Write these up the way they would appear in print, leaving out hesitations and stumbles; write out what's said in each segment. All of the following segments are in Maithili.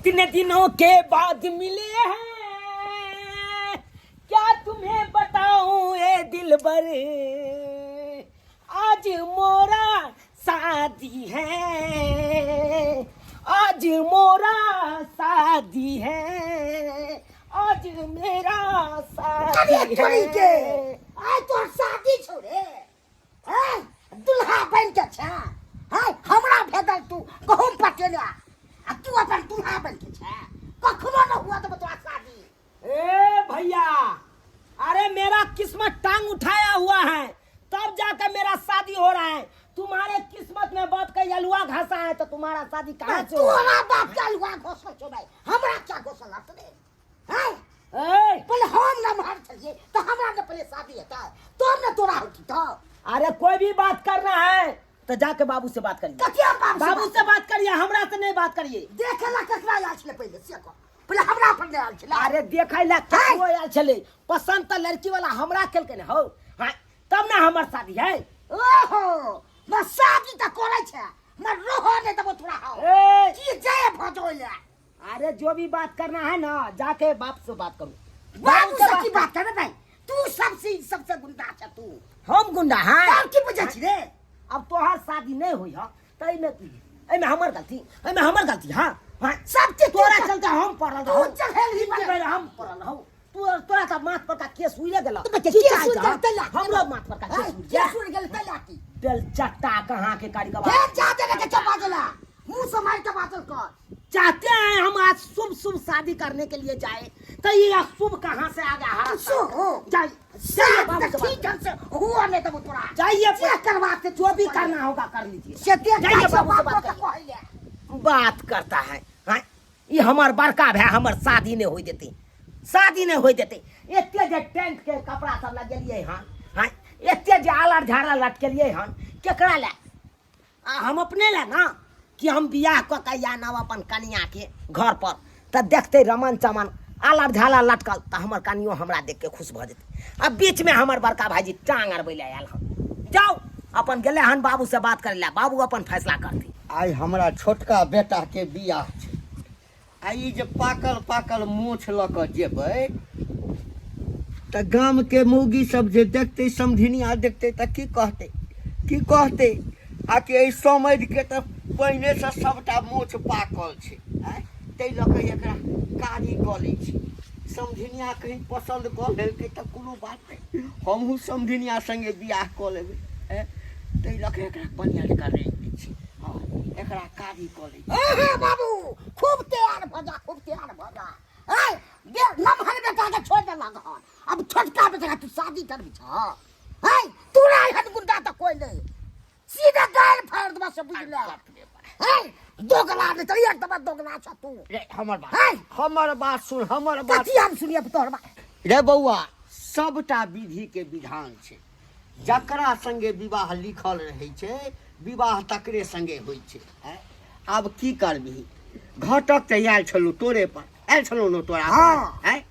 कितने दिनों के बाद मिले हैं, क्या तुम्हें बताऊं ए दिलबर, आज मोरा शादी है, आज मोरा शादी है, आज मेरा शादी अरे तोरी के है। आइ तोहर शादी छौ रे। हैं, दुल्हा बन के छे हैं, हमरा भेजल तू गहूम पटेला आ तू अपन दुल्हा बन के छे, कखनो न हुआ तो तोरा शादी। ए भैया, अरे मेरा किस्मत टांग उठाया हुआ है तब जाकर मेरा शादी हो रहा है। तुम्हारे किस्मत में बाप का अलुआ घासा है तो तुम्हारा शादी कहाँ से होगा? तोरा बाप के अलुआ घोसल छौ भाई, हमरा क्या घोसल हत रे? हैं? ए! पहले हम न मर छलिए तो हमरा न पहले शादी हेतै तब न तोरा होती तो। अरे कोई भी बात करना है तो जाके बाबू से बात करिए। कथी हम बाबू से बाबू बात से बात करिए, हमरा से नहीं बात करिए। देखे ला ककरा आयल छलै पहिले से कह, पहिले हमरा पर नहि आयल छलै। अरे देखे ला ककरो आयल छलै, पसंद तऽ लड़की वाला हमरा केलकै ने हौ, हाँ तब ना हमर शादी है। ओहो न शादी तऽ करै छै मगर रहो नहि देबो तोरा हौ। ए! की जाय भऽ जो ले। अरे जो भी बात करना है ना जाके बाप से बात करो। बाबू से की बात करे भाई, तू सबसे सबसे गुंडा छ तू। हम गुंडा हैं? तब की बुझै छी रे? अब तोहार शादी नहीं हुई है तो एमे की, एमे हमर गलती, एमे हमर गलती। हाँ हाँ सब चीज तोरा तू चलते हम पड़ल तू रहू। चढ़ेल ही जिंदगी भर हम पड़ल रहू। तू तोरा तो माथ पर का केस उड़े गेल। तो बच्चे, की केस चाहे उड़ जा? गेल तैला। हमरो माथ पर का हाँ, केस उड़ जा। केस उड़ गेल तैला की। बेल चट्टा कहाँ के कारी कबार। हे जा दे के चपा देला। मुंह से मार के बातल कर। चाहते हैं हम आज शुभ शुभ शादी करने के लिए जाए तो ये अशुभ कहाँ से आ गया? हरा शुभ हो। जाइए, जाइए बाबू से बात ठीक ढंग से हुआ नहीं तब तोरा। जाइए, चेक करवा के जो भी करना होगा कर लीजिए। से देख जाइए जाइए बाबू से बाबू बात के करिए। कहले। बात करता है, हाँ? ये हमार बड़का भाई हमर शादी नहीं हो देते, शादी नहीं हो देते। एते जे टेंट के कपड़ा सब लगेलिए हन, हाँ? एते जे आलर झाड़ा लटकेलिए हन, केकरा ले? आ हम अपने ले ना कि हम बियाह कऽ के आनब अपन कनिया के घर पर तऽ देखते रमन चमन आलर झाला लटकल तऽ हमर कनियो हमरा देख के खुश भऽ जेतै। आ बीच में हमर बड़का भाईजी टांग अड़बै लए आयल हन। जाउ अपन गेलै हन बाबू से बात करै लए, बाबू अपन फैसला करतै। आइ हमरा छोटका बेटा के बियाह छै, आ ई जे पाकल पाकल मोछ लऽ कऽ जेबै तऽ गाम के मौगी सब जे देखतै, समधिनिया देखतै तऽ की कहतै, की कहतै? आ कि एहि समधि के तऽ पहिनेसँ सबटा मोछ पाकल छै, आँय, ताहि लऽ कऽ एकरा कारी कऽ लै छी। समधिनिया कहीं पसन्द कऽ लेलकै तऽ कोनो बात नहि, हमहूँ समधिनिया सङ्गे बियाह कऽ लेबै, आँय, ताहि लऽ कऽ एकरा बढ़िआँ जकाँ राखि दै छी, हँ, एकरा कारी कऽ लै छी। हे हे बाबू, खूब तैयार भऽ जा, खूब तैयार भऽ जा। ऐ, बे, नमहर बेटा के छोड़ देलक हन, अब छोटका बेटा के तू शादी करबी छ? ऐ, तोरा एहन गुंडा तऽ कोइ नहि, सीधे गाल फाड़ देबा से बुझ ले। ऐ, दोगला नहि तऽ एकदम दोगला छ तू। रे, हमर बात, ऐ! हमर बात सुन, हमर बात। कथी हम सुनिए तोहर बात? रे बौआ, सबटा विधि के विधान छै, जकरा संगे विवाह लिखल रहै छै विवाह तकरे संगे होइ छै। आँय, आब की करबिही? घटक तऽ आयल छलौ तोरे पर, आयल छलौ ने तोरा पर? हाँ। आँय,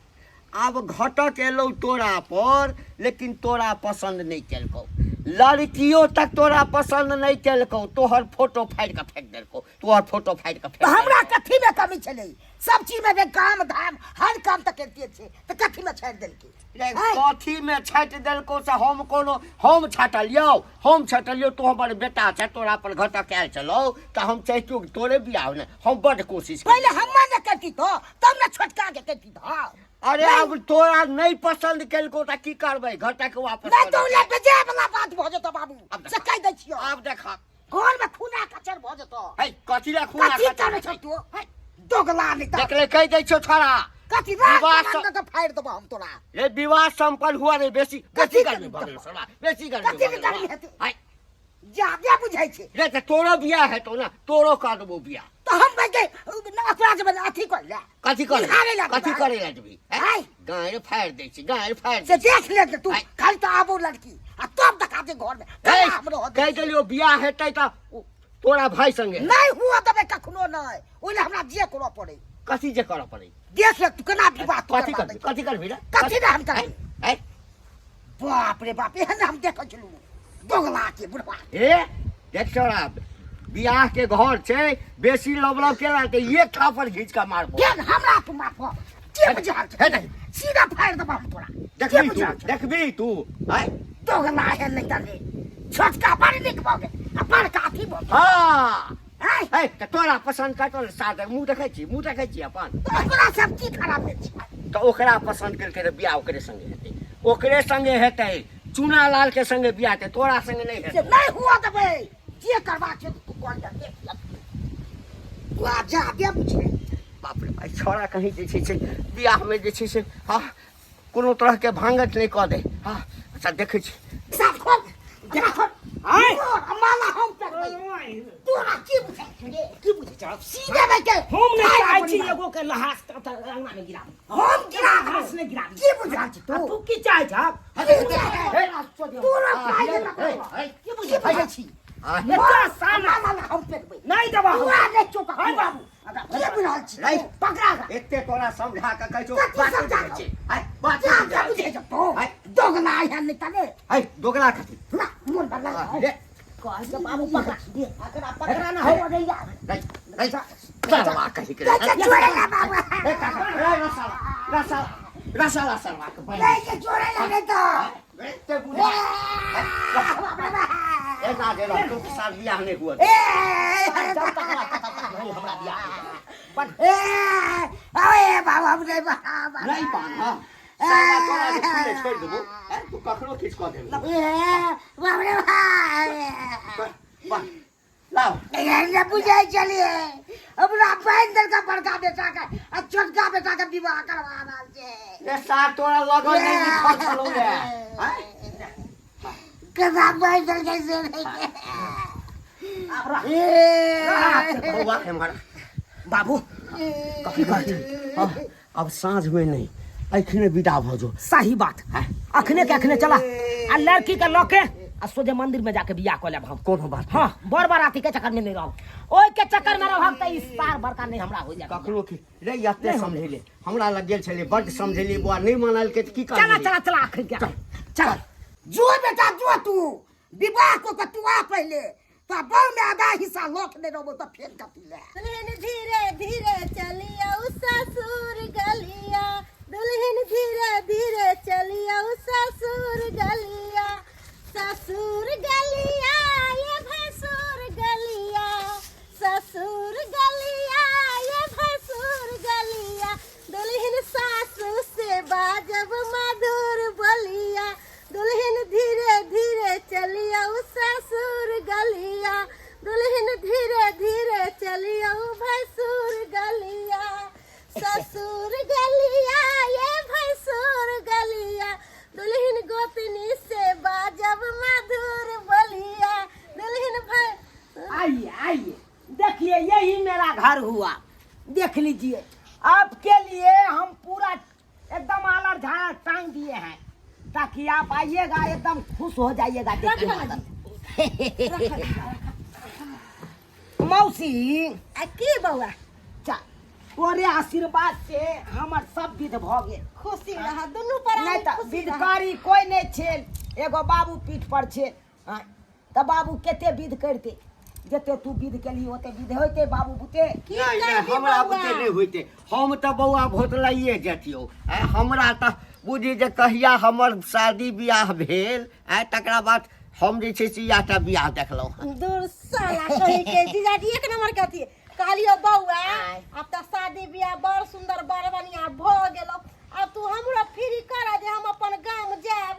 आब घटक एलौ तोरा पर, लेकिन तोरा पसन्द नहि केलकौ, लड़कियो तक तोरा पसन्द नहि केलकौ, तोहर फोटो फाड़ि कऽ फेंक देलकौ, तोहर फोटो फाड़ि कऽ फेंक तऽ हमरा देलकौ। कथी में कमी छलै? सब चीज में काम धाम हर काम तऽ करिते छै, तऽ कथी में छाड़ि देलकै? रे, कथी में छाटि देलकौ से हम कोनो, हम छाटलियौ, हम छाटलियौ, तू हमर बेटा छै, तोरा पर घटक आयल छलौ तऽ हम चाहितो कि तोरे बियाह ने, हम बड्ड कोशिश पहिले केलियौ। हम्मा ने करती तो तब ने छोटका के करती तो। अरे अब तोरा नहीं पसंद केलको तऽ की करबै? घटक वापस नहीं कऽ तो देतै। ले बेजे वाला बात भऽ जेतौ बाबू, आब से कहि दै छियौ। आब देखा। घर में खूना कचर भऽ जेतौ। है, कथी ला खूना कथी कचर करै हेतै? छौ तू? है, दोगला नहीं तऽ। देखले कहि दै छौ छोड़ा। कथी रे, विवाह तोरा तऽ फाड़ि देबौ हम तोरा। रे, विवाह संपन्न हुआ रे, बेसी, कथी बेसी गर्मी भऽ गेलौ छोड़ा, बेसी गर्मी कथी भऽ गेलौ। गर्मी हेतै? है। जादे बुझै छै। रे, तऽ तोरो बियाह हेतौ ने, तोरो कऽ देबौ बियाह। तऽ हम बजे ओकरा जे बजे अथी कर ले। कथी करे? निहारे ला कथी देबै। करे ला देबही? है? गाँड़ फाड़ि दै छी, गाँड़ फाड़ि से दै छी। देख ले तू, है। खाली तऽ आबो लड़की आ तब देखा दे घर में। है, केना हमरो होतै? कहि देलियौ बियाह हेतै तऽ तोरा भाई संगे। नहीं हुआ देबै कखनो नहीं, ओहि ले हमरा जे करऽ पड़ै। कथी जे करऽ पड़ै? देख ले तू केना विवाह तू कथी करबा करबी? दै छौ। कथी करबी रे? कथी ने हम करबै? है? बाप रे बाप, एहन हम देखै छलहुँ दोगला के बुढ़वा। ए देख छोड़ा, बियाह के घर छै बेसी लब लब केला तऽ एक थापर घीच कऽ मारबो। देख हमरा तू मारबो के बुझल छै? हे नहीं। सीधा फाड़ देबो हम तोरा। के देखबी तू बुझल छै? देखबी तू आय। दोगला है नहीं तले छोटका बड़ नीक भऽ गेल आ बड़का अथी भऽ गेल। हाँ। आय। है तऽ तोरा पसंद करतौ ने सादर मुँह देखै छी, मुँह देखै छी अपन। तऽ ओकरा सब की खराब छै? तऽ ओकरा पसंद केलकै तऽ बियाह ओकरे संगे हेतै, ओकरे संगे हेतै, चूना लाल के संगे बियाह हेतै, तोरा संगे नहि से हेतै। नहि हुआ देबै, जे करबाक छै तू कर ले, देख ले। तू आब जा दे बुझे। बाप रे भाई, छौड़ा कहीं जे छै से बियाहमे जे छै से हँ कोनो तरहके भांगठ नहि कऽ दे। हँ अच्छा देखै छी। साफ खोल, देख खोल। आय। माला हम पकड़बै। तोरा की बुझै छै रे? की बुझै छै? सीधे नहि के। हम नहि खाय चाहै ले छी बनिया। एगो के लहास त अंगना में गिराबी। हम गिरा लहास नहि गिराबी। की बुझै छी आ तू? तू की चाहै छह? की बुझै छै? तोरा पाइ हे, देलक। हे, की बुझै छी? एतऽ साना माला हम पकड़बै। नहि देबह हम। तोरा नहि चौका। हाय बाबू। की बुझल छी? नहीं। पकड़ा गा। एते तोरा समझा के कहै छौ, कथी बात समझा बुझै छी। आय, बात जा बुझै जा छी। बुझै छौ तू? आय। दोगला है नहीं तने। आय, दोगला कथी? ना, मोन बदला। रे। कहै छै बाबू पकड़ा। दे, एकरा पकड़ा ना हो रे यार। नहीं, नहीं, सरवा कही के। के छोड़े ना बाबू। ए काका, रे रसाला, रसाला, रसाला सरवा के बहिन। नहीं के छोड़े ना नहीं तो। एते बुझा। ए ना जे रह, तू के साथ बियाह नहीं हुआ। ए जब तक ना तब तक नहीं हमरा बियाह होइए। ए अरे बाबा हम नहीं बाबा। नहीं पान, हाँ। साला तोरा जे खुले छोड़ि देबो, हैं, तू कखनो किछु कऽ देबही। ए बाप रे भाई। वाह, लाओ। ये बुझाई चलिए हमरा बहन देलका बड़का बेटा के आ छोटका बेटा के विवाह करवा रहल छै। ए सार तोरा लगल नहि लिखल छलौ रे। आँय? कदा बहन देलकै से नहि। आब रह। ए बौआ एम्हर। बाबू कथी कहै छै? हाँ, अब साँझ में नहीं, एखने विदा भऽ जो। सही बात है, अखने के अखने चला आ लड़की के लके आ सोझे मंदिर में जाके बियाह कऽ लेब हम। कोनो बात हाँ, बर बाराती के चक्कर में नहीं रहब, ओहि के चक्कर में रहब तऽ ई सार बड़का नहीं हमरा हो जाए। ककरो के रे एते समझेले, हमरा लग गेल छलै बड्ड समझेली, बौआ नहीं मानलकै तऽ की चला करबै? चला चला अखन के चल। जो बेटा जो, तू विवाह को के तू आ पहले तो बड़ में आधा हिस्सा लोक नहीं रहबो तो फेर कथी ले। दुल्हन धीरे धीरे चलिया ससुर गलिया, दुल्हन धीरे धीरे चलिया ससुर गलिया, ससुर गलिया ये भसुर गलिया, ससुर गलिया ये भसुर गलिया, दुल्हन सासू से बाजब मधुर बोलिया, दुल्हन धीरे धीरे चलिया ससुर गलिया, दुल्हन धीरे धीरे चलिया भैंसुर गलिया, ससुर गलिया ये भैंसुर गलिया, दुल्हन गोतनी से बाजब मधुर बोलिया, दुल्हन भै। आइए आइए, देखिए यही मेरा घर हुआ, देख लीजिए आपके लिए हम पूरा एकदम आलर झाड़ टांग दिए हैं ताकि आप आइएगा एकदम खुश हो जाइएगा देखिए। मौसी। आ की बौआ? चा तोरे आशीर्वाद से हमर सब विध भ गेल। खुशी रह दुनू पर। नहीं तऽ विधकारी कोई नहीं छेल, एगो बाबू पीठ पर छेल। आँय, तऽ बाबू कते विध करते, जते तू विध केली ओते विध होइते बाबू बुते। की नहीं, नहीं, करबी हमरा बौआ? बुते नहीं होइते, हम तऽ बौआ भोतलाइए जतियौ। आँय, हमरा तऽ बुझी जे कहिया हमर शादी बियाह भेल, आँय, तकरा बाद हम जे छै से इएह टा बियाह देखलहुँ हँ। दूर साला कही के जीजाजी एक नंबर के अथी कहलियो बौआ, अब तऽ शादी बियाह बड़ सुंदर बड़ बढ़िया भऽ गेलो, अब तू हमरो फ्री कर जे हम अपन गाम जायब।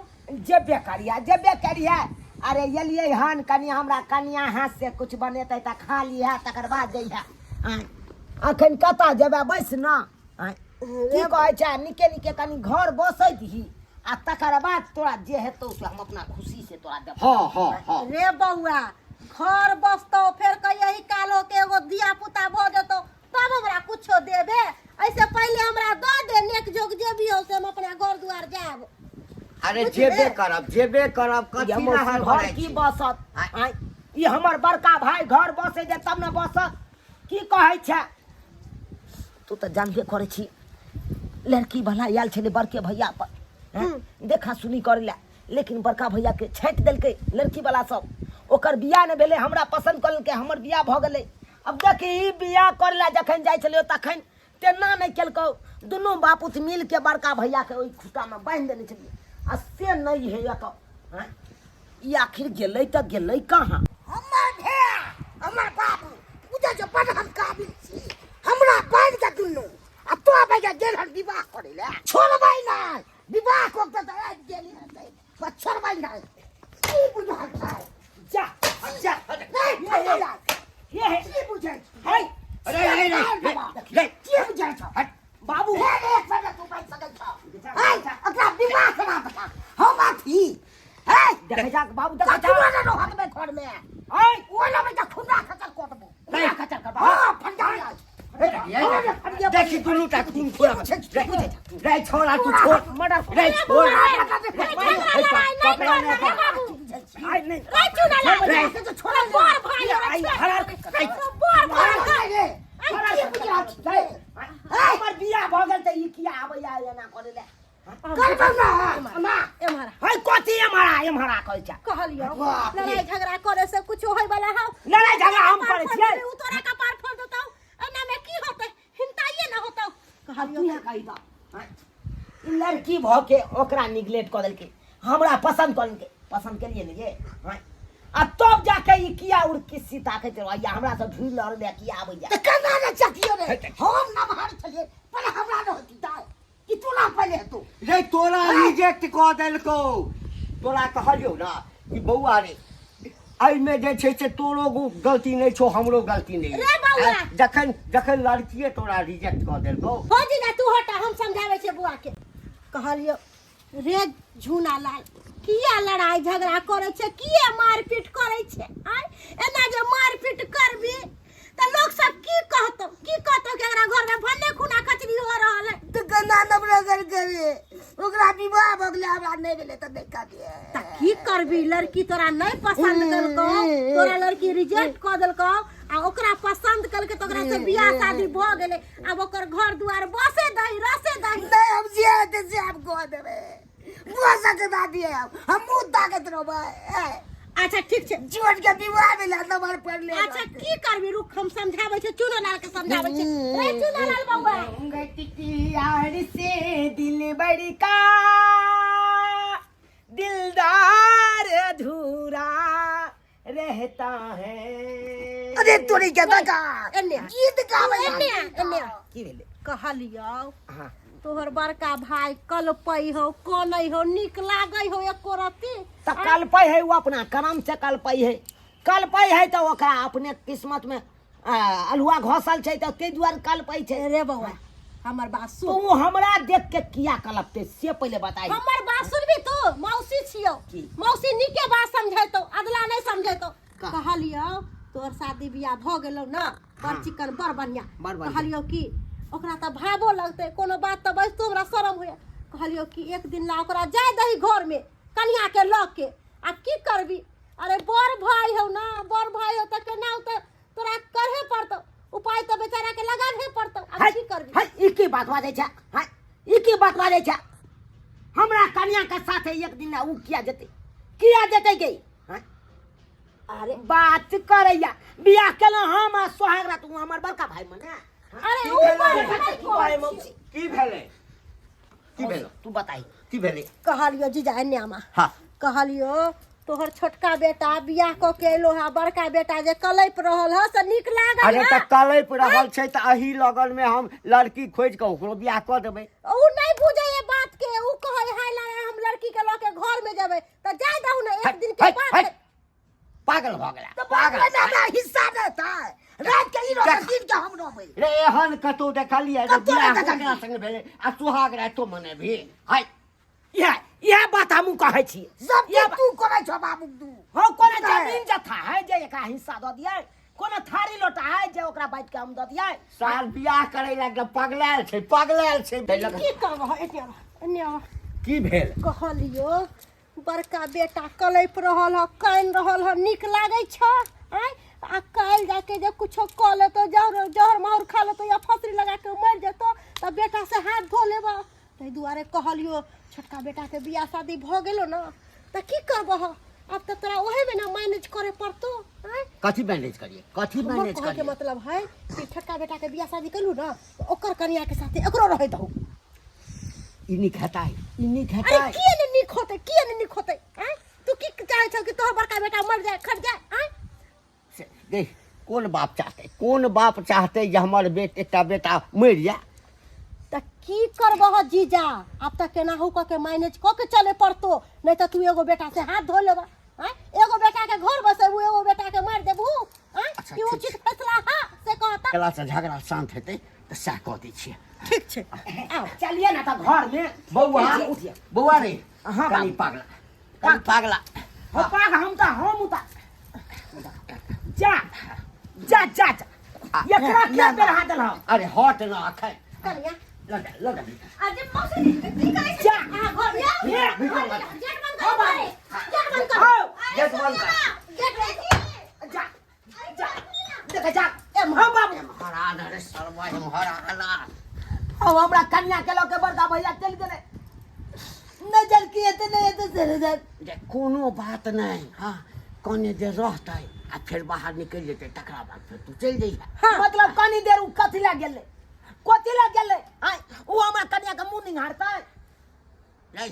जेबे करिया जेबे करिया। अरे एलियै हन कनि हमरा कनिया हाथ से कुछ बनेतै तऽ खा लिहा तकर बाद जइहा। आँय, अखन कतऽ जेबै, बैस न। आँय, की कहै छै, निके निके कनि घर बसै दही आ तकर बाद तोरा जे हेतौ से हम अपना खुशी से तोरा देबौ। हाँ, हाँ, हाँ। रे बौआ, घर बसतौ फेर कहिया कालो के एगो धिया पुता भऽ जेतौ तब हमरा कुछो देबे, ऐसे पहले हमरा दऽ दे नेक जोग जे भी हो से हम अपना घर दुआर जायब। अरे बुझले? जेबे करब, जेबे करब, कथी ये मौसी रहल घर भरै की छी? बसत? आँय, ई हमर बड़का भाई घर बसे जे तब ने बसत। की कहै छै तू तऽ जानबे करै छी, लड़की भला आयल छलै बड़के भैया पर, हैं? देखा सुनी करै लए, लेकिन बड़का भैया के छाँटि देलकै लड़की वाला सब। ओकर बियाह नहि भेलै, हमरा पसन्द कऽ लेलकै, हमर बियाह भऽ गेलै। आब देखी, ई बियाह करै लए जखन जाइ छलियै तखन तेना नहि केलकौ, दुनू बापूत मिलके बड़का भैयाके ओहि खुट्टामे बान्हि देने छलियै, आ से नहि हे एतऽ। आँय, ई आखिर गेलै तऽ गेलै कहाँ? हमर भैया, हमर बाबू बुझै छै बड हम काबिल छी, हमरा बान्हि के दुनू आ तो भैया गेल हन विवाह करै लए। छोड़बै नहि, विवाह कऽ के तऽ आबि गेल हेतै, पर छोड़बै नहि। की बुझल छै? जा जा, नहीं, फटा ये हे। की बुझै छै? है। अरे, अरे, अरे, रे, की बुझै छै? हट। बाबू हे रे, एक संगे तू बचि सकै छौ। है, ओकरा विवाह करा देलक। हम अथी है। देखै जा बाबू, देखै जा। कखनो नहि रहत घर में। है। ओ लेबै तऽ खुन्ना खचर कटबो। खुन्ना खचर करबो। हाँ, फंदा जाइ। देखी, दुनू टा खून खोला रे छोड़ा, तू छोड़ मर्डर रे, छोड़। लड़ाई नहीं करना रे बाबू। आइ नहीं। रे चुना लाल, रे। तोरा बड़ भाई हो रे, आई, छोड़। हरार। तोरा बड़ भाई हो। हमर बियाह भऽ गेल तऽ ई किया आबैया एना करै लए? करबौ ना। एम्हर। है, कथी एम्हरा एम्हरा कहै छै? कहलियौ, बाप रे। लड़ाई झगड़ा करे से कुछो होय वाला हौ? लड़ाई झगड़ा हम कपार करै फोड़ छियै? देबै, उ तोरा कपार फोड़ देतौ, एना में की होतै? हिंताइए ना होतौ। तू कहलियौ यहाँ कही तऽ आँय? ई लड़की भऽ के ओकरा निगलेक्ट कऽ देलकै, हमरा पसन्द कऽ लेलकै। पसन्द केलियै ने ये? आँय? आ तब जाके ई किया उड़की सीता कहैत रहैया, हमरा से ढूँढ लड़ै किया आबैया? तऽ केना ने चकियो रे, हम नमहर छलियै पर हमरा ने होती दाय कि तू ना पहिले हेतौ। रे, तोरा रिजेक्ट कऽ देलकौ। तोरा कहलियौ ना कि बौआ रे, एहिमे जे छै से तोरो गलती नहि छौ, हमरो गलती नहि। रे बौआ। जखन जखन लड़किए तोरा रिजेक्ट कऽ देलकौ। हो जीजा, तू हटा, हम समझाबै छियै बुआ के। कहलियौ रे झूना लाल, किया लड़ाई झगड़ा करै छै? किया मारपीट करै छै? आय, एना जे मारपीट करबी तऽ लोक सब की कहतौ? की कहतौ कि एकरा घर में भन्ने खूना खचरी हो रहल है? तऽ केना नवरगर करे? ओकरा विवाह भऽ गेलै, हमरा नहि भेलै तऽ नहि करियै। तऽ की करबी? लड़की तोरा नहि पसंद केलकौ, तोरा लड़की रिजेक्ट कऽ देलकौ, आ ओकरा पसंद केलकै तऽ ओकरा से बियाह शादी भऽ गेलै। आब ओकर घर दुआर बसे दही, रसे दही। नहि, हम जे हेतै से हम कऽ देबै। बुआ सबके दादी हम मुँह ताकैत रहबै। अच्छा, ठीक छै। जीवन के विवाह भेलै, नमहर पढ़ले। अच्छा, की करबी? रुक, हम समझाबै छी, चुनो लाल के समझाबै छी। रे चुनो लाल बौआ, घूंघट की आड़ से दिल बड़का दिलदार अधूरा रहता है। अरे तोरी के दगा एने आ। गीत गाबै। एने आ, एने आ। की भेलै? कहलियौ, हाँ। तोहर बड़का भाई कलपै हौ, कनै हौ, नीक लागै हौ एको रत्ती? तऽ कलपै है, ओ अपना करम से कलपै है। कलपै है तऽ ओकरा अपने किस्मत में अल्हुआ घसल छै, तऽ ताहि दुआरे कलपै छै। रे बौआ, हमर बात सुन। तू हमरा देख के किया कलपते, से पहिले बताई। हमर बात सुनबी तू? मौसी छियौ। की? मौसी नीके बात समझैतौ, अदला नहीं समझैतौ। का? कहलियौ, तोहर शादी बियाह भऽ गेलौ ना, बड़ हाँ। चिकन, बड़ बढ़िया। बड़ बढ़िया। कहलियौ कि ओकरा तऽ भावो लगतै, कोनो बात तऽ बजतो हमरा शरम होइए। कहलियौ कि एक दिन ला ओकरा जाय दही घर में कनिया के लऽ के। आ की करबी? अरे बड़ भाई हौ ना, बड़ भाई हौ तऽ केना तऽ तोरा करहे पड़तौ उपाय, तऽ बेचारा के लगाबे पड़तौ। आब है की करबी? है, ई की बात बाजै छै? है, ई की बात बाजै छै? हमरा कनिया के साथे एक दिन उ किया जेतै? किया जेतै गे? हैं? अरे बात करैया, बियाह केलहुँ हम आ सोहाग रात उ हमर बड़का भाई मने। अरे की उ भेलै? बड़ भाई की कहै कहै मौसी? की भेलै? की भेलै? तू बताई। की भेलै? कहलियो जीजा, एने आमा। हाँ। कहलियो, तोहर छोटका बेटा बियाह कऽ के एलो हा, बड़का बेटा जे कलपि रहल ह से नीक लागल? अरे हा? तऽ कलपि रहल छै तऽ एही लगन मे हम लड़की खोजि कऽ ओकरो बियाह कऽ देबै। उ नहीं बुझे ये बात के, उ कहै हाय लाय, हम लड़की के लऽ के घर में जेबै। तऽ जाय दहु ने, एक दिन के हट, बात हट। है। पागल भऽ गेला। तऽ पागल। बाप रे, हमरा हिस्सा नहि हेतै? राति के ई रहतै, दिन के हम रहबै। रे, एहन कतौ देखलियै रे? कतौ नहि बियाह देखलियै। ओकरा संग भेलै आ सुहाग रातो मनेबही? हाय। इएह इएह बात हमहूँ कहै छी। सब इएह चीज तू करै छौ बाबू, तू हँ, कोनो नहि। जमीन जथा है जे एकरा हिस्सा दऽ दियै? कोनो थारी लोटा है जे ओकरा बाँटि के हम दऽ दियै? साल बियाह करै लए पगलायल छै, पगलायल छै। की करबह? एने आबह, एने आबह। की भेल? कहलियो, बड़का बेटा कलपि रहल ह, कानि रहल ह, नीक लागै छ? आँय, आ काल्हि जाके जे कुछो कऽ लेतौ, जहर जहर माहुर खा लेतौ या फसरी लगा के मरि जेतौ, तऽ बेटा से हाथ धो लेबह। ताहि दुआरे कहलियो, छोटका बेटाके बियाह शादी भऽ गेलो ने, तऽ की करबह? अब तऽ तोरा ओहे में ना मैनेज करे पड़तो आँय? कथी मैनेज करिए, कथी हमर मैनेज कहै के करिए? मतलब है कि छोटका बेटा के बियाह शादी कलू ना तऽ ओकर कनिया के साथे एकरो रहै दहु। ई नीक हेतै? ई नीक अरे हेतै? किए ने नीक होतै, किए ने नीक होतै? आँय, तू की चाहै छौ कि तोहर बड़का बेटा मर जाए, खट जाए? आँय से देख, कोन बाप चाहतै, कोन बाप चाहतै जे हमर बेट एकटा बेटा मरि जाए? तऽ की करबह जीजा, आब तऽ केनाहु कऽ के मैनेज कऽ के चले पड़तो, नहीं तऽ तू एगो बेटा से हाथ धो लेबह। आँय, एगो बेटा के घर बसेबू, एगो बेटा के मारि देबू? आँय, अच्छा, ई ठीक उचित फैसला हा से कहता? केला से झगड़ा शांत हेतै तऽ सएह कऽ दै छियै। ठीक छै, आओ चलिए ना तऽ घर में। बौआ, उठिए, उठिए। बौआ रे। हाँ, कनी बाबू। पागला, कनी पागला। हो पाग, हम तऽ हम उता जा जा जा जा, एकरा के बेरहा देलहक? अरे हट ना अखन। कनिया लगा लगा। अरे मौसी जी, की करै छी? जा। अहाँ घर में आउ। हे, घर में आउ। गेट बंद करू, हाँ, घरे। गेट बंद करू। हाँ, अरे गेट बंद सुनिए कर। ना, गेट बंद। जा जा, देख जा। हाँ बाबू। एम्हर आना रे सरवा, एम्हर आना। अब हमरा कन्या के लऽ के बड़का भैया चलि गेलै, नजर की एते नहि एते से नजर। जे कोनो बात नहि, हाँ, कने देर रहतै आ फेर बाहर निकलि जेतै, तकरा बाद फेर तू चलि जइहे। मतलब कनी देर उ कथी लए गेलै, कथी लए गेलै? आँय, उ हमरा कन्या के मुँह निहारतै? नहि,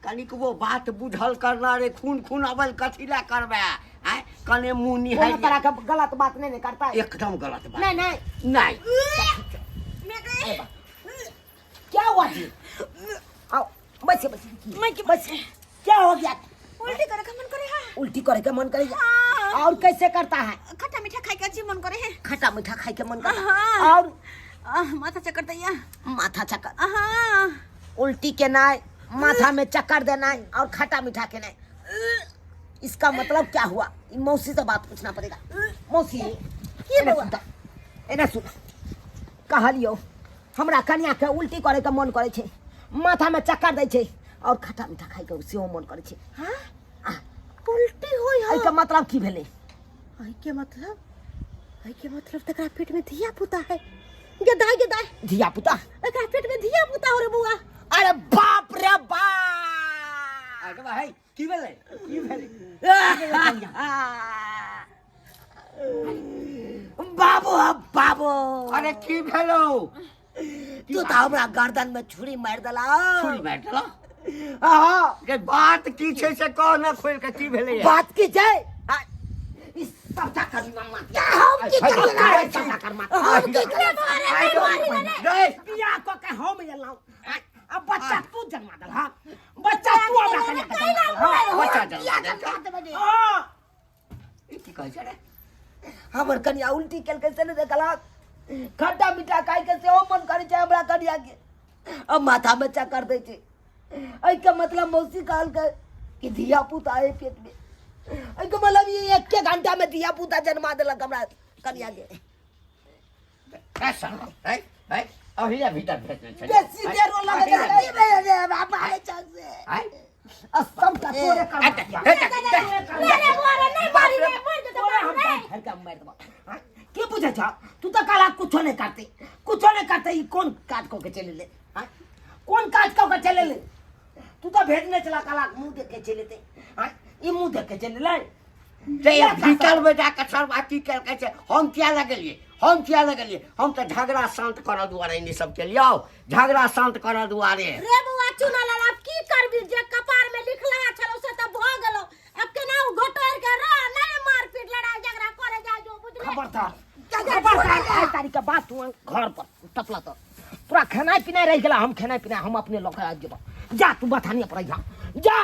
कनिकबो बात बुझल करना रे, खून खून अबल कथी लए करबै? आँय, कने मुँह कोनो निहारि। तरह के गलत बात नहि ने करतै? एकदम गलत बात नहि। नहि नहि। क्या हुआ जी? आओ, बैठिए बैठिए बैठिए। क्या हो गया? उल्टी करे का मन करे है। उल्टी करे के मन करे? हाँ। और कैसे करता है? खट्टा मीठा खाए के जी मन करे है। खट्टा मीठा खाए के मन करता है? हाँ। और माथा चक्कर दैया। माथा चक्कर? हाँ। उल्टी के नाय, माथा में चक्कर देना है और खट्टा मीठा के नाय, इसका मतलब क्या हुआ? ई मौसी से बात पूछना पड़ेगा। मौसी, की एने बौआ? सुन, एने सुन। कहलियो हमरा कन्या के उल्टी करे के मन करे छै, माथा में चक्कर दै छै और खट्टा मीठा खाए के सेहो मन करे छै। हाँ? उल्टी होय है। एहिके मतलब की भेलै? एहिके मतलब, एहिके मतलब तकरा पेट में धिया पुता है। गे दाई, गे दाई। धिया पुता? एकरा पेट में धिया पुता हो रे बौआ। अरे बाप रे बाप! अरे भाई, की भेलै, की भेलै? बाबू बाबू। अरे की भेलौ? तू तऽ हमरा गर्दन में छुरी मारि देला। छुरी मारि देलौ? हाँ। गे, बात की छै से कह न खोलि के, की भेलै? बात की छै, ई सबटा करीमा मात। हम की करियै रे? सबटा करमा। हम की करियै? बियाह कऽ के हम एलहुँ, आ बच्चा तू जन्मा देलहक। बच्चा तू हमरा कन्या के जन्मा देलहक। बच्चा जन्मा देलक? हाँ। ई की कहै छै रे? हमर कनिया उल्टी केलकै से नहि देखलक? खट्टा मीठा खाय के सेहो मन करै छै हमरा कनिया के, अब माथा में चक्कर दै छै। एहिके मतलब मौसी कहलकै कि धिया पुता है पेट में, एहिके मतलब ई एके घंटा में धिया पुता जन्मा देलक हमरा कनिया के। ए साला, ए ए, अहिया भीतर भेजने छलियै। बेसी देर ओ लगै छै। की भेलै रे बाबा रे चक से? आँय? आ सबटा तोरे कर। रे रे बौआ रे, नहीं मारी रे, मर जेतै तोरे बाबू हम रे। डाँट फाड़ि के मारि देबौ। आँय? की बुझै छह तू? तऽ कहला कुछो नहि करतै, कुछो नहि करतै। ई कोन काज कऽ के चलि एलै? आँय, कोन काज कऽ के चलि एलै? तू तऽ भेजने छला, कहला मुँह देख के चलि एतै। आँय, ई मुँह देख के चलि एलै? से भीतर में जाके सरवा की केलकै से हम किया लगेलियै, हम किया लगेलियै? हम तऽ झगड़ा शांत करऽ दुआरे ई सब केलियौ, झगड़ा शांत करऽ दुआरे। रे बौआ चुना लाल, आब की करबी? जे कपार में लिखला छलो से तऽ भऽ गेलो। अब केना उ घोटोर के रह, नहीं मारपीट लड़ाई झगड़ा करे जाय जो, बुझले? खबरदार, खबरदार, आइ तारीख के बाद तू घर पर टपला तऽ तोरा खेनाइ पिनाइ रहि गेला। हम खेनाइ पिनाइ हम अपने लऽ के आबि जेबौ। जा, तू बथानिया पर अइहा, जा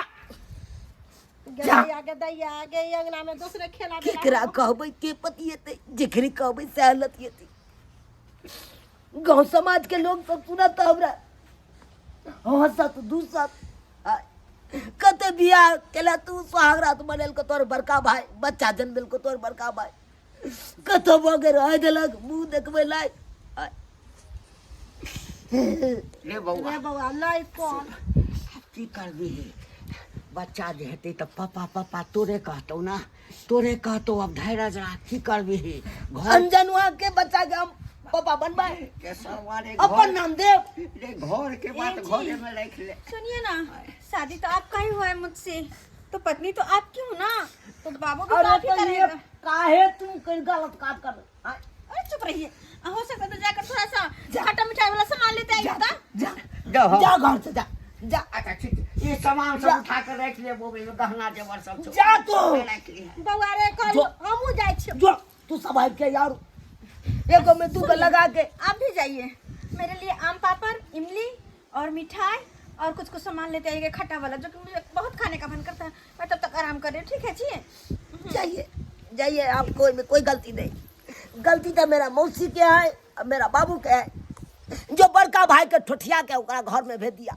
जा। गे दैया, गे दैया, गे अंगना में दूसरे खेला बेला। केकरा कहबै, के पतिएतै? जेकरे कहबै सएह लतिएतै। गाँव समाज के लोग सब सुनत तऽ हमरा हँसत दूसत। आ, कते बियाह केला तू, सोहाग रात मनेलको तोहर बड़का भाई, बच्चा जन्मेलको तोहर बड़का भाई, कतौ भऽ गेल रह देलक मुँह देखबै लायक। आ, रे बौआ। रे बौआ, नहीं कौन। की करबिही? बच्चा जे हेतै तऽ पापा पापा तोरे कहतौ ना, तोरे कहतौ। अब धैर्य राख, की करबिही? घर अनजनुआ के बच्चा के हम पापा बनबै? के सरवा रे, अपन घर नाम देव रे, घर के बात ए जी। घरे में रख ले। सुनिए ना, शादी तो आपका ही हुआ है मुझसे। तो पत्नी तो आपकी हूँ ना, तो बाबू भी अरे तो आप ही तो ये करेगा। काहे तुम कोई गलत काम कर आय? अरे चुप रहिए, हो सकता है तो जाकर थोड़ा सा खट्टा मिठाई वाला सामान लेते आइए ता। जा। जाओ, हाँ। जा घर से जा जा। अच्छा ठीक है। ये सामान सब उठा कर रख ले, वो गहना जेवर सब छौ। जा तू। रख लिहे। बौआ रे कहलियो जो- हमहूँ जाइ छियै। जो तू सब आबि के यार एगो में दू गो लगा के। आप भी जाइए, मेरे लिए आम पापड़, इमली और मिठाई और कुछ कुछ सामान लेते आइएगा खट्टा वाला, जो कि मुझे बहुत खाने का मन करता है। मैं तब तक आराम कर रही हूँ, ठीक है जी? जाइए जाइए, आपको में कोई गलती नहीं। गलती तो मेरा मौसी के है और मेरा बाबू के है, जो बड़का भाई के ठोठिया के ओकरा घर में भेज दिया,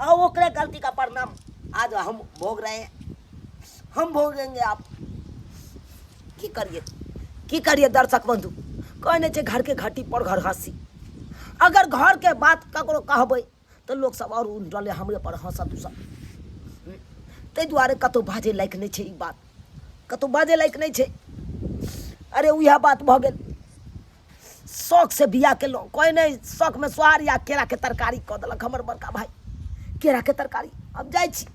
और ओकरे गलती का परिणाम आज हम भोग रहे हैं, हम भोगेंगे। आप की करिए, की करिए दर्शक बंधु, कहने छै घर के घटी पर घर हंसी। अगर घर के बात ककरो कहबै तऽ लोक सब और डले हमरे पर हंसत उसत। ताहि दुआरे कतहु बाजै लायक नहि छै ई बात, कतहु बाजै लायक नहि छै। अरे उएह बात भऽ गेल, शौक से बियाह केलहुँ, कोइ नहि शौकमे सोहारी आ केराके तरकारी कऽ देलक हमर बड़का भाइ, केराके तरकारी। आब जाइ छी।